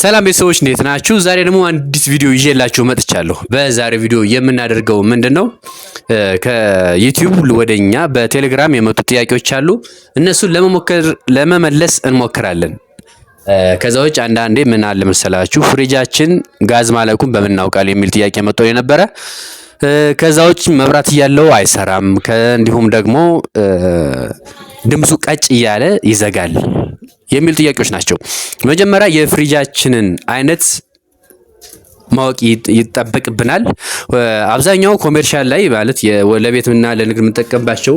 ሰላም ቤተሰቦች፣ እንዴት ናችሁ? ዛሬ ደግሞ አዲስ ቪዲዮ ይዤላችሁ መጥቻለሁ። በዛሬ ቪዲዮ የምናደርገው ምንድን ነው? ከዩቲዩብ ወደኛ በቴሌግራም የመጡ ጥያቄዎች አሉ። እነሱን ለመሞከር ለመመለስ እንሞክራለን። ከዛ ውጭ አንዳንዴ ምን አለ መሰላችሁ፣ ፍሪጃችን ጋዝ ማለቁን በምን እናውቃለን የሚል ጥያቄ መጥቶ የነበረ። ከዛ ውጭ መብራት እያለው አይሰራም፣ እንዲሁም ደግሞ ድምፁ ቀጭ እያለ ይዘጋል የሚሉ ጥያቄዎች ናቸው። መጀመሪያ የፍሪጃችንን አይነት ማወቅ ይጠበቅብናል። አብዛኛው commercial ላይ፣ ማለት ለቤትና ለንግድ የምንጠቀምባቸው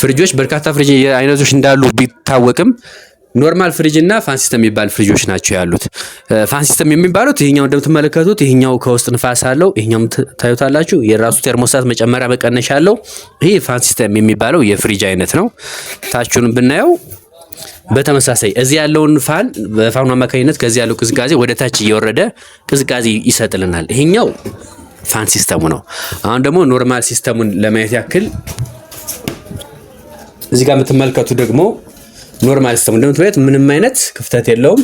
ፍሪጆች፣ በርካታ ፍሪጅ አይነቶች እንዳሉ ቢታወቅም normal ፍሪጅ እና fan system የሚባል ፍሪጆች ናቸው ያሉት። Fan system የሚባሉት ይሄኛው እንደምትመለከቱት ይሄኛው ከውስጥ ንፋስ አለው። ይሄኛው ታዩታላችሁ፣ የራሱ thermostat መጨመሪያ መቀነሻ አለው። ይሄ fan system የሚባለው የፍሪጅ አይነት ነው። ታቹን ብናየው በተመሳሳይ እዚህ ያለውን fan በ fan ኑ አማካኝነት ከዚህ ያለው ቅዝቃዜ ወደ ታች እየወረደ ቅዝቃዜ ይሰጥልናል። ይሄኛው fan system ኡ ነው። አሁን ደግሞ normal system ኡን ለማየት ያክል እዚህ ጋር የምትመለከቱ ደግሞ normal system ኡ እንደምትመለከቱት ምንም አይነት ክፍተት የለውም።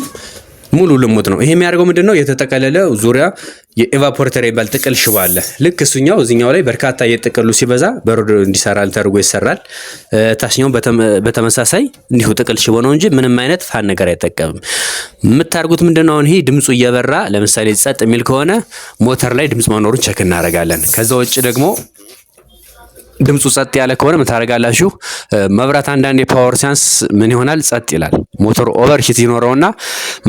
ሙሉ ልሙጥ ነው። ይሄ የሚያደርገው ምንድን ነው? የተጠቀለለ ዙሪያ የ evaporator የሚባል ጥቅል ሽቦ አለ። ልክ እሱኛው እዚኛው ላይ በርካታ የጥቅሉ ሲበዛ በረዶ እንዲሰራ ተደርጎ ይሰራል። ታችኛው በተመሳሳይ እንዲሁ ጥቅል ሽቦ ነው እንጂ ምንም አይነት fan ነገር አይጠቀምም። የምታደርጉት ምንድን ነው? አሁን ይሄ ድምፁ እየበራ ለምሳሌ ጸጥ የሚል ከሆነ ሞተር ላይ ድምፅ መኖሩን check እናደርጋለን። ከዛ ውጭ ደግሞ ድምፁ ጸጥ ያለ ከሆነ ምን ታደርጋላችሁ? መብራት አንዳንድ የ power ሲያንስ ምን ይሆናል? ጸጥ ይላል። ሞተሩ overheat ይኖረውና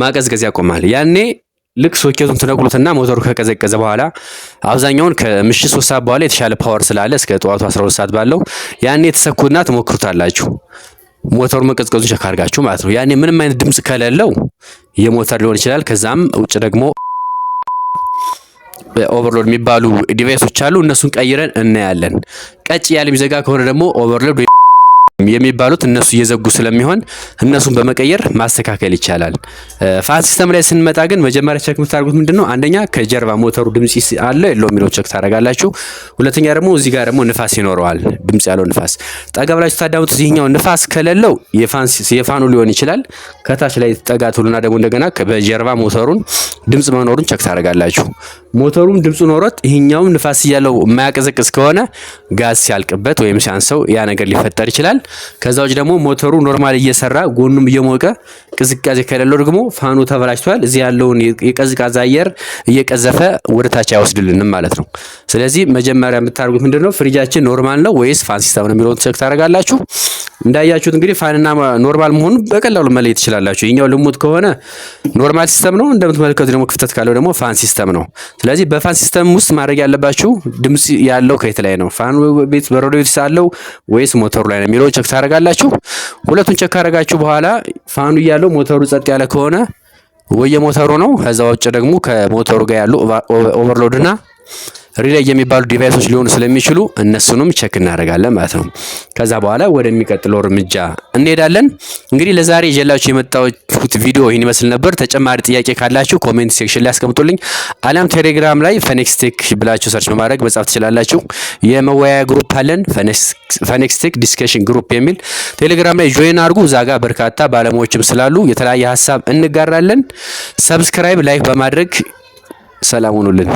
ማቀዝቀዝ ያቆማል። ያኔ ልክ ሶኬቱን ትነቅሉትና ሞተሩ ከቀዘቀዘ በኋላ፣ አብዛኛውን ከምሽት 3 ሰዓት በኋላ የተሻለ power ስላለ እስከ ጠዋቱ 12 ሰዓት ባለው ያኔ ትሰኩና ትሞክሩታላችሁ። ሞተሩ መቀዝቀዙን check አድርጋችሁ ማለት ነው። ያኔ ምንም አይነት ድምፅ ከሌለው የሞተር ሊሆን ይችላል። ከዛም ውጭ ደግሞ overload የሚባሉ device ኦች አሉ። እነሱን ቀይረን እናያለን። ቀጭ ያለ የሚዘጋ ከሆነ ደግሞ overload የሚባሉት እነሱ እየዘጉ ስለሚሆን እነሱን በመቀየር ማስተካከል ይቻላል። Fan system ላይ ስንመጣ ግን መጀመሪያ check የምታደርጉት ምንድን ነው? አንደኛ ከጀርባ ሞተሩ ድምጽ አለ የለው የሚለው check ታደርጋላችሁ። ሁለተኛ ደግሞ እዚህ ጋር ደግሞ ንፋስ ይኖረዋል፣ ድምጽ ያለው ንፋስ ጠጋ ብላችሁ ታዳምጡት። ይህኛው ንፋስ ከሌለው የ fan ኑ ሊሆን ይችላል። ከታች ላይ ጠጋ ትሉና ደግሞ እንደገና በጀርባ ሞተሩን ድምጽ መኖሩን check ታደርጋላችሁ። ሞተሩም ድምፁ ኖሮት ይህኛውም ንፋስ እያለው የማያቀዘቅዝ ከሆነ ጋዝ ሲያልቅበት ወይም ሲያንሰው ያ ነገር ሊፈጠር ይችላል። ከዛ ውጭ ደግሞ ሞተሩ normal እየሰራ ጎኑም እየሞቀ ቅዝቃዜ ከሌለው ደግሞ fan ኑ ተበላሽቷል። እዚህ ያለውን የቀዝቃዛ አየር እየቀዘፈ ወደ ታች አይወስድልንም ማለት ነው። ስለዚህ መጀመሪያ የምታደርጉት ምንድን ነው? ፍሪጃችን normal ነው ወይስ fan system ነው የሚለውን check ታደርጋላችሁ። እንዳያችሁት እንግዲህ fan ና normal መሆኑን በቀላሉ መለየት ትችላላችሁ። ይኛው ልሙጥ ከሆነ normal system ነው። እንደምትመለከቱት ደግሞ ክፍተት ካለው ደግሞ fan system ነው። ስለዚህ በ fan system ውስጥ ማድረግ ያለባችሁ ድምጽ ያለው ከየት ላይ ነው፣ fan ቤት በረዶ ቤት አለው ወይስ ሞተሩ ላይ ነው የሚለውን check ታደርጋላችሁ። ሁለቱን check ካደረጋችሁ በኋላ fan ኑ እያለው ሞተሩ ጸጥ ያለ ከሆነ ወይ የሞተሩ ነው። ከዛ ውጭ ደግሞ ከሞተሩ ጋር ያሉ overload እና relay የሚባሉ device ኦች ሊሆኑ ስለሚችሉ እነሱንም check እናደርጋለን ማለት ነው። ከዛ በኋላ ወደሚቀጥለው እርምጃ እንሄዳለን። እንግዲህ ለዛሬ ይዤላችሁ የመጣሁት ቪዲዮ ይህን ይመስል ነበር። ተጨማሪ ጥያቄ ካላችሁ comment section ላይ አስቀምጡልኝ። አሊያም ቴሌግራም ላይ ፈኔክስቴክ ብላችሁ search በማድረግ መጻፍ ትችላላችሁ። የመወያያ group አለን፣ ፈኔክስቴክ discussion group የሚል ቴሌግራም ላይ join አድርጉ። እዛ ጋር በርካታ ባለሙያዎችም ስላሉ የተለያየ ሀሳብ እንጋራለን። Subscribe፣ like በማድረግ ሰላም ሁኑልን።